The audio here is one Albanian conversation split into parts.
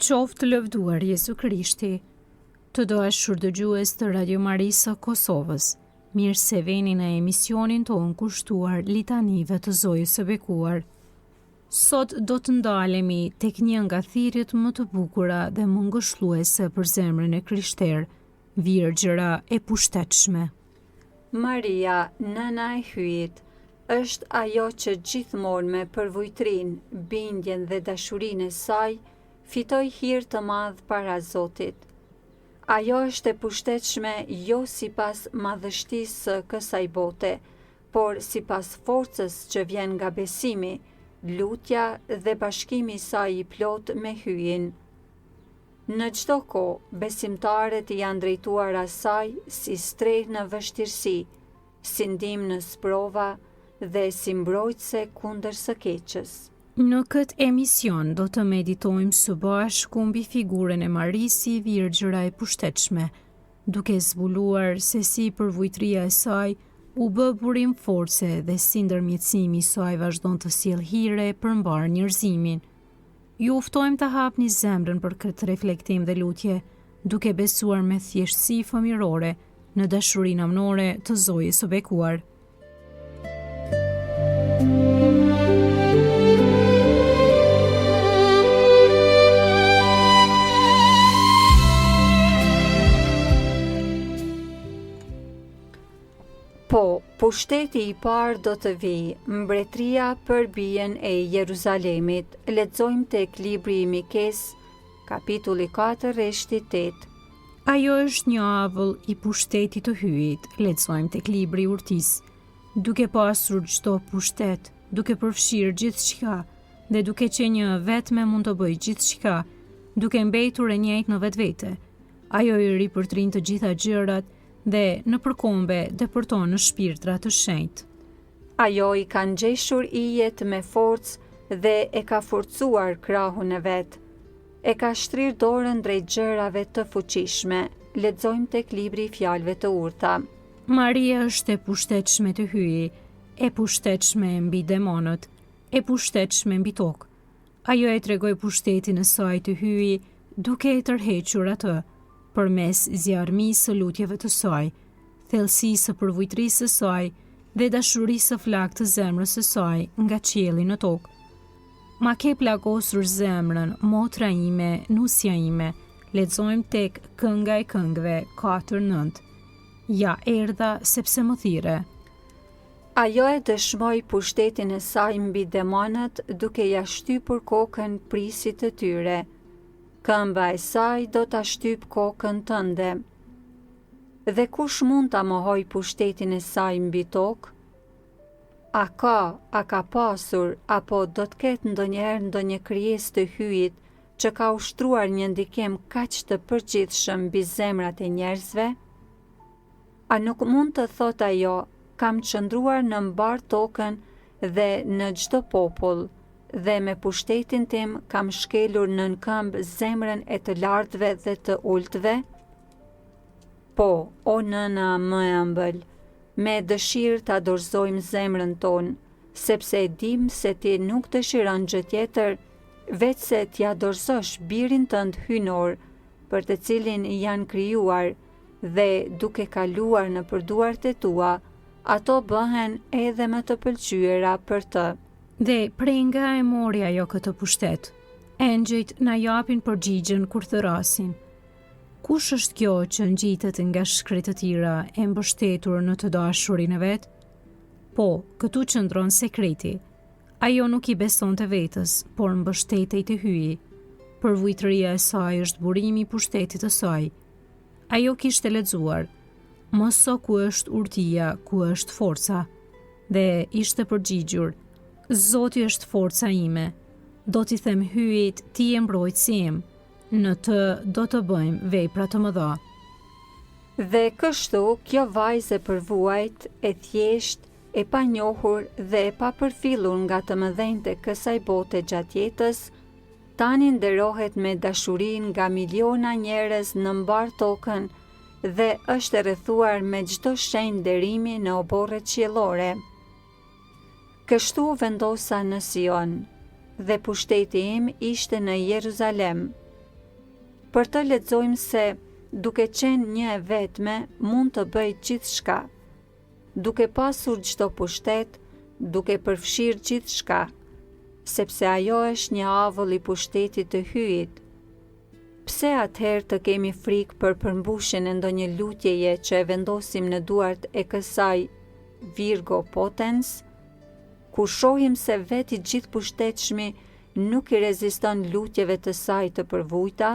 Qoftë lëvduar Jezu Krishti, të dashur dëgjues të Radio Marisë së Kosovës, mirë se vini në emisionin tonë kushtuar litanive të Zojës së Bekuar. Sot do të ndalemi tek një nga thirrjet më të bukura dhe më ngushëlluese për zemrën e krishterë, Virgjëra e pushtetshme. Maria, nëna e Hyjit, është ajo që gjithmonë me përvujtrinë, bindjen dhe dashurinë e saj, fitoi hir të madh para Zotit. Ajo është e pushtetshme jo sipas madhështisë së kësaj bote, por sipas forcës që vjen nga besimi, lutja dhe bashkimi i saj i plotë me Hyjin. Në çdo kohë, besimtarët i janë drejtuar asaj si strehë në vështirësi, si ndihmë në sprova dhe si mbrojtëse kundër së keqes. Në këtë emision do të meditojmë së bashku mbi figurën e Marisë si Virgjëra e pushtetshme, duke zbuluar se si përvujtria e saj u bë burim force dhe si ndërmjetësimi i saj vazhdon të sjellë hire për mbarë njerëzimin. Ju ftojmë të hapni zemrën për këtë reflektim dhe lutje, duke besuar me thjeshtësi fëmijërore në dashurinë amnore të Zojës së Bekuar. Po, pushteti i parë do të vijë, mbretëria për bijën e Jeruzalemit, lexojmë tek libri i Mikesë, kapitulli 4, rreshti 8. Ajo është një avull i pushtetit të Hyjit, lexojmë tek libri i Urtisë, duke pasur çdo pushtet, duke përfshirë gjithçka dhe duke qenë një e vetme mund të bëjë gjithçka, duke mbetur e njëjtë në vetvete. Ajo i ripërtrin të gjitha gjërat dhe nëpër kombe depërton në shpirtra të shenjtë. Ajo i ka ngjeshur yjet me forcë dhe e ka forcuar krahun e vet. E ka shtrirë dorën drejt gjërave të fuqishme, lexojmë tek libri i Fjalëve të Urta. Maria është e pushtetshme te Hyji, e pushtetshme mbi demonët, e pushtetshme mbi tokë. Ajo e tregoi pushtetin e saj te Hyji duke e tërhequr atë përmes zjarrmisë së lutjeve të saj, thellësisë së përvujtrisë së saj dhe dashurisë së flaktë të zemrës së saj nga qielli në tokë. Ma ke plagosur zemrën, motra ime, nusja ime, lexojmë tek Kënga e Këngëve 4-9. Ja erdha sepse më thirre. Ajo e dëshmoi pushtetin e saj mbi demonët duke ia shtypur kokën prijësit të tyre. Këmba e saj do ta shtypë kokën tënde. Dhe kush mund ta mohojë pushtetin e saj mbi tokë? A ka, a ka pasur, apo do të ketë ndonjëherë ndonjë krijesë të Hyjit që ka ushtruar një ndikim kaq të përgjithshëm mbi zemrat e njerëzve? A nuk mund të thotë ajo, kam qëndruar në mbarë tokën dhe në çdo popull, dhe me pushtetin tim kam shkelur nën këmbë zemrën e të lartëve dhe të ultëve? Po, o nëna më e ëmbël, me dëshirë ta dorëzojmë zemrën tonë, sepse e dimë se ti nuk dëshiron gjë tjetër, veçse t'ia dorëzosh birin tënd hyjnor, për të cilin janë krijuar dhe duke kaluar nëpër duart e tua, ato bëhen edhe më të pëlqyera për të. Dhe prej nga e mori ajo këtë pushtet? Engjëjt na japin përgjigjen kur thërrasin. Kush është kjo që ngjitet nga shkretëtira e mbështetur në të dashurin e vet? Po, këtu qëndron sekreti. Ajo nuk i besonte vetes, por mbështetej te Hyji. Përvujtëria e saj është burimi i pushtetit të saj. Ajo kishte lexuar, Mëso ku është urtia, ku është forca. Dhe ishte përgjigjur, Zoti është forca ime. Do t'i them Hyjit, ti je mbrojtësi im. Në të do të bëjmë vepra të mëdha. Dhe kështu kjo vajzë e përvuajt, e thjeshtë, e panjohur dhe e papërfillur nga të mëdhenjtë e kësaj bote gjatë jetës, tani nderohet me dashuri nga miliona njerëz në mbarë tokën dhe është e rrethuar me çdo shenjë nderimi në oborret qiellore. Kështu u vendosa në Sion, dhe pushteti im ishte në Jeruzalem. Për të lexojmë se, duke qenë një e vetme, mund të bëjë gjithçka. Duke pasur çdo pushtet, duke përfshirë gjithçka, sepse ajo është një avull i pushtetit të Hyjit. Pse atëherë të kemi frikë për përmbushjen e ndonjë lutjeje që e vendosim në duart e kësaj Virgo Potens, kur shohim se vetë i gjithëpushtetshmi nuk i reziston lutjeve të saj të përvujta?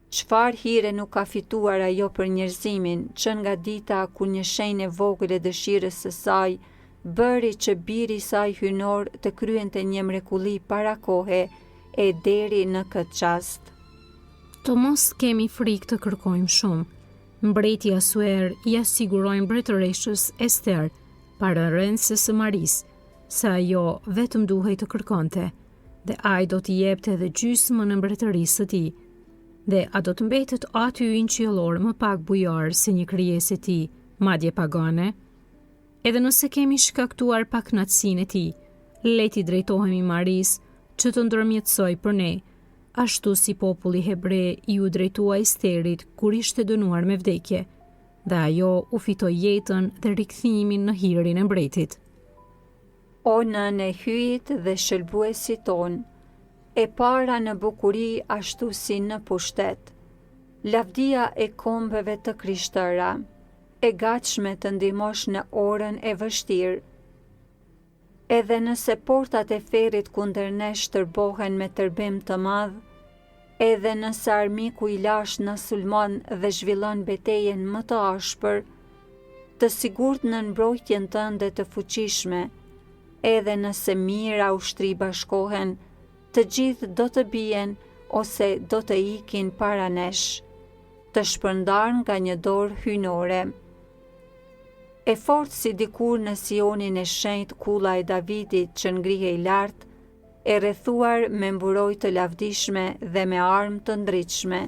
Çfarë hire nuk ka fituar ajo për njerëzimin që nga dita kur një shenjë e vogël e dëshirës së saj bëri që biri i saj hyjnor të kryente një mrekulli para kohe e deri në këtë çast. Të mos kemi frikë të kërkojmë shumë. Mbreti Asuer ia siguroi mbretëreshës Ester, pararendëses së Marisë, se ajo vetëm duhej të kërkonte, dhe ai do t'i jepte edhe gjysmën e mbretërisë së tij. Dhe a do të mbetet Ati ynë qiellor më pak bujar se një krijesë e tij, madje pagane? Edhe nëse kemi shkaktuar pakënaqësinë e tij, le t'i drejtohemi Marisë që të ndërmjetësojë për ne, ashtu si populli hebre iu drejtua Esterit kur ishte dënuar me vdekje, dhe ajo u fitoi jetën dhe rikthimin në hirin e mbretit. O nënë e Hyjit dhe shëlbuesit tonë, e para në bukuri ashtu si në pushtet, lavdia e kombeve të krishtëra, e gatshme të ndihmosh në orën e vështirë. Edhe nëse portat e ferrit kundër nesh tërbohen me tërbim të madh, edhe nëse armiku i lashtë na sulmon dhe zhvillon betejën më të ashpër, të sigurt nën mbrojtjen tënde të fuqishme, edhe nëse mijëra ushtri bashkohen, të gjithë do të bien ose do të ikin para nesh, të shpërndarë nga një dorë hyjnore. E fortë si dikur në Sionin e shenjtë kulla e Davidit që ngrihej lart, e rrethuar me mburojë të lavdishme dhe me armë të ndritshme.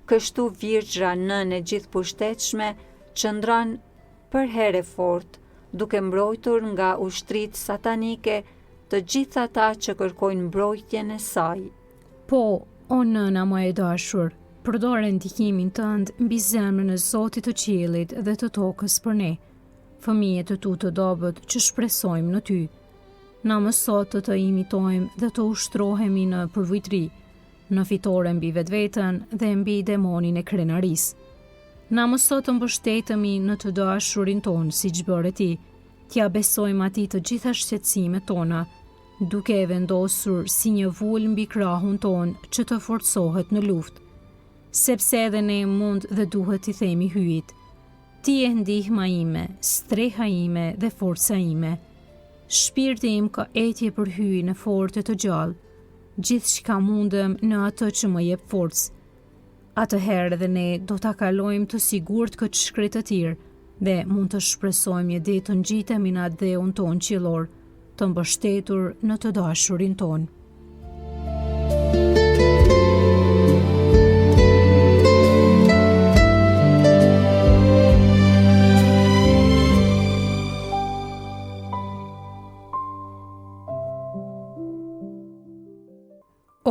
Kështu Virgjra Nënë e Gjithëpushtetshme qëndron përherë e fortë, duke mbrojtur nga ushtritë satanike të gjithë ata që kërkojnë mbrojtjen e saj. Po, o nëna më e dashur, përdore ndikimin tënd mbi zemrën e Zotit të qiellit dhe të tokës për ne, fëmijët e tu të dobët që shpresojmë në ty. Na mëso të të imitojmë dhe të ushtrohemi në përvujtri, në fitore mbi vetveten dhe mbi demonin e krenarisë. Na mëso të mbështetemi në të dashurin tonë siç bëre ti, t'ia besojmë atij të gjitha shqetësimet tona, duke e vendosur si një vulë mbi krahun tonë që të forcohet në luftë. Sepse edhe ne mund dhe duhet t'i themi Hyjit, Ti je ndihma ime, streha ime dhe forca ime. Shpirti im ka etje për Hyjin e fortë e të gjallë. Gjithçka mundem në atë që më jep forcë. Atëherë edhe ne do ta kalojmë të sigurt këtë shkretëtirë dhe mund të shpresojmë një ditë të ngjitemi në atdheun tonë qiellor, të mbështetur në të dashurin tonë.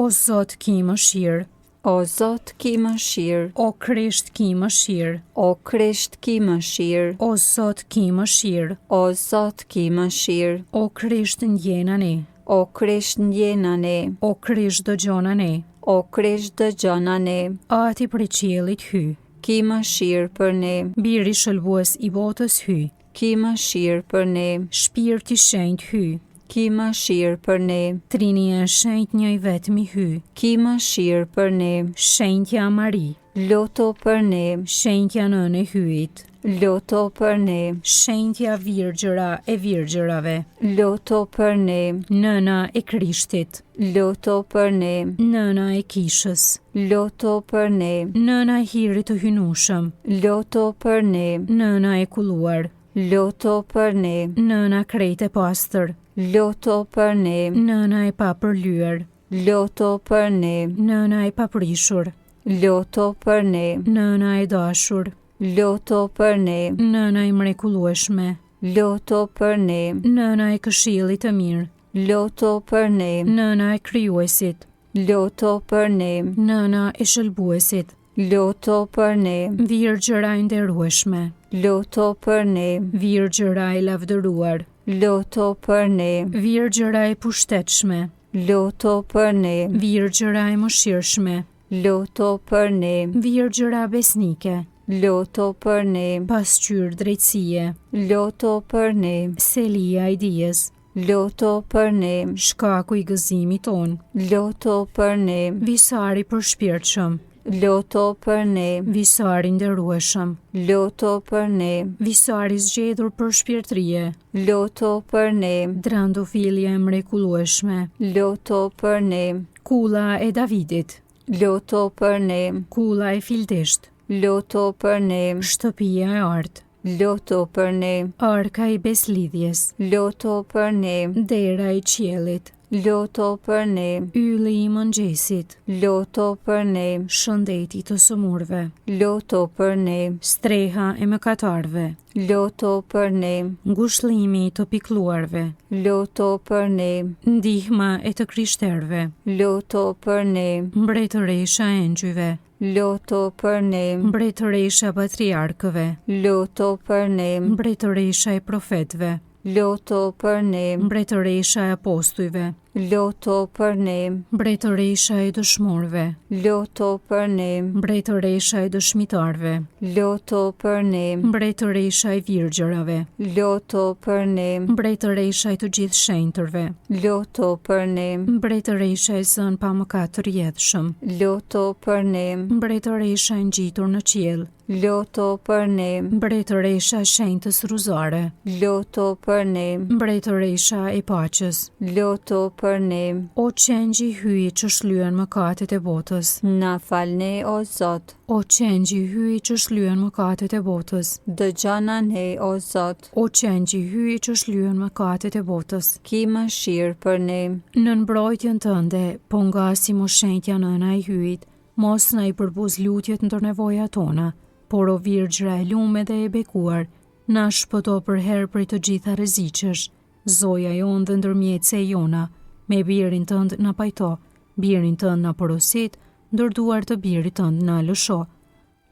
O Zot, ki mëshirë. O Zot, ki mëshirë. O Krisht, ki mëshirë. O Krisht, ki mëshirë. O Zot, ki mëshirë. O Zot, ki mëshirë. O Krisht, ndjena ne. O Krisht, ndjena ne. O Krisht, dëgjona ne. O Krisht, dëgjona ne. Ati prej qiellit Hyj. Ki mëshirë për ne. Biri shëlbues i botës Hyj. Ki mëshirë për ne. Shpirti i Shenjtë Hyj. Ki mëshirë për ne. Trinia e Shenjtë një i vetmi Hyj. Ki mëshirë për ne. Shenjtja Mari. Lutu për ne. Shenjtja Nënë e Hyjit. Lutu për ne. Shenjtja Virgjëra e Virgjërave. Lutu për ne. Nëna e Krishtit. Lutu për ne. Nëna e Kishës. Lutu për ne. Nëna e hirit të hyjnueshëm. Lutu për ne. Nëna e kulluar. Lutu për ne. Nëna krejt e pastër. Lutu për ne. Nëna e papërlyer. Lutu për ne. Nëna e paprishur. Lutu për ne. Nëna e dashur. Lutu për ne. Nëna e mrekullueshme. Lutu për ne. Nëna e këshillit të mirë. Lutu për ne. Nëna e krijuesit. Lutu për ne. Nëna e Shëlbuesit. Lutu për ne. Virgjëra e nderueshme. Lutu për ne. Virgjëra e lavdëruar. Lutu për ne. Virgjëra e pushtetshme. Lutu për ne. Virgjëra e mëshirshme. Lutu për ne. Virgjëra besnike. Lutu për ne. Pasqyrë drejtësie. Lutu për ne. Selia e dijes. Lutu për ne. Shkaku i gëzimit tonë. Lutu për ne. Visar i përshpirtshëm. Lutu për ne. Visar i nderueshëm. Lutu për ne. Visar i zgjedhur për shpirtërie. Lutu për ne. Trëndafilja e mrekullueshme. Lutu për ne. Kulla e Davidit. Lutu për ne. Kulla e fildishtë. Lutu për ne. Shtëpia e artë. Lutu për ne. Arka e besëlidhjes. Lutu për ne. Dera e qiellit. Lutu për ne. Ylli i mëngjesit. Lutu për ne. Shëndeti i të sëmurëve. Lutu për ne. Streha e mëkatarëve. Lutu për ne. Ngushëllimi i të pikëlluarve. Lutu për ne. Ndihma e të krishterëve. Lutu për ne. Mbretëresha e engjëjve. Lutu për ne. Mbretëresha e patriarkëve. Lutu për ne. Mbretëresha e profetëve. Lutu për ne. Mbretëresha e apostujve. Lutu për ne. Mbretëresha e dëshmorëve. Lutu për ne. Mbretëresha e dëshmitarëve. Lutu për ne. Mbretëresha e virgjërave. Lutu për ne. Mbretëresha e të gjithë shenjtërve. Lutu për ne. Mbretëresha e zënë pa mëkat të rrjedhshëm. Lutu për ne. Mbretëresha e ngjitur në qiell. Lutu për ne. Mbretëresha e shenjtës rruzare. Lutu për ne. Mbretëresha e paqes. Lutu për ne. O qengj i Hyjit që shlyen mëkatet e botës. Na fal ne o Zot. O qengj i Hyjit që shlyen mëkatet e botës. Dëgjona ne o Zot. O qengj i Hyjit që shlyen mëkatet e botës. Ki mëshirë për ne. Nën mbrojtjen tënde, po ngasim o shenjtja nëna e Hyjit, Mos na i përbuz lutjet ndër nevojat tona, por o Virgjra e lume dhe e bekuar, na shpëto përherë prej të gjitha rreziqesh, Zoja jonë dhe ndërmjetëse e jona, me birin tënd na pajto, birin tënd na porosit, ndër duar të birit tënd na lësho.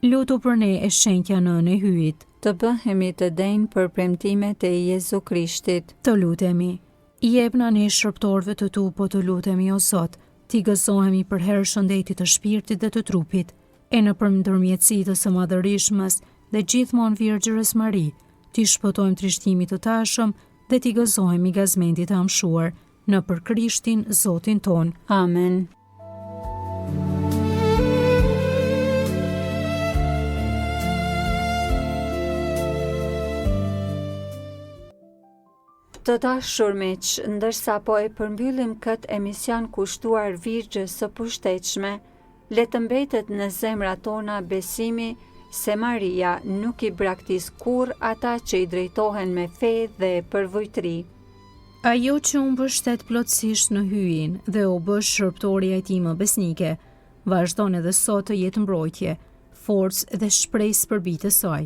Lutu për ne e shenjtja nënë e Hyjit. Të bëhemi të denjë për premtimet e Jezu Krishtit. Të lutemi. Jepna ne shërbëtorëve të tu po të lutemi o Zot, t'i gëzohemi përherë shëndetit të shpirtit dhe të trupit, e nëpër ndërmjetësi të së madhërishmes dhe gjithmonë Virgjërës Mari, t'i shpëtojmë trishtimit të tashëm dhe t'i gëzohemi gazmendit të amshuar, nëpër Krishtin Zotin tonë. Amen. Të dashur miq, ndërsa po e përmbyllim këtë emision kushtuar Virgjës së pushtetshme, le të mbetet në zemrat tona besimi se Maria nuk i braktis kurrë ata që i drejtohen me fe dhe përvujtëri. Ajo që u mbështet plotësisht në Hyjin dhe u bë shërbëtorja e tij më besnike, vazhdon edhe sot të jetë mbrojtje, forcë dhe shpresë për bijtë e saj.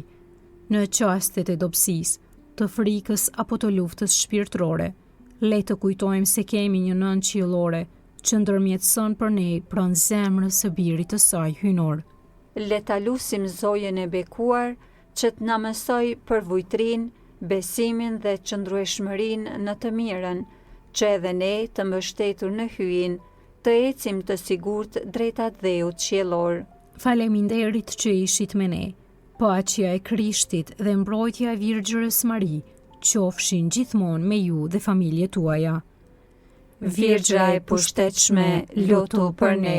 Në çastet e dobësisë, të frikës apo të luftës shpirtërore, le të kujtojmë se kemi një nënë qiellore që ndërmjetëson për ne pranë zemrës së birit të saj hyjnor. Le ta lusim Zojën e bekuar që të na mësojë përvujtërinë, besimin dhe qëndrueshmërinë në të mirën, që edhe ne të mbështetur në Hyjin, të ecim të sigurt drejt atdheut qiellor. Faleminderit që ishit me ne. Paqja e Krishtit dhe mbrojtja e Virgjërës Mari qofshin gjithmonë me ju dhe familjet tuaja. Virgjra e pushtetshme, lutu për ne.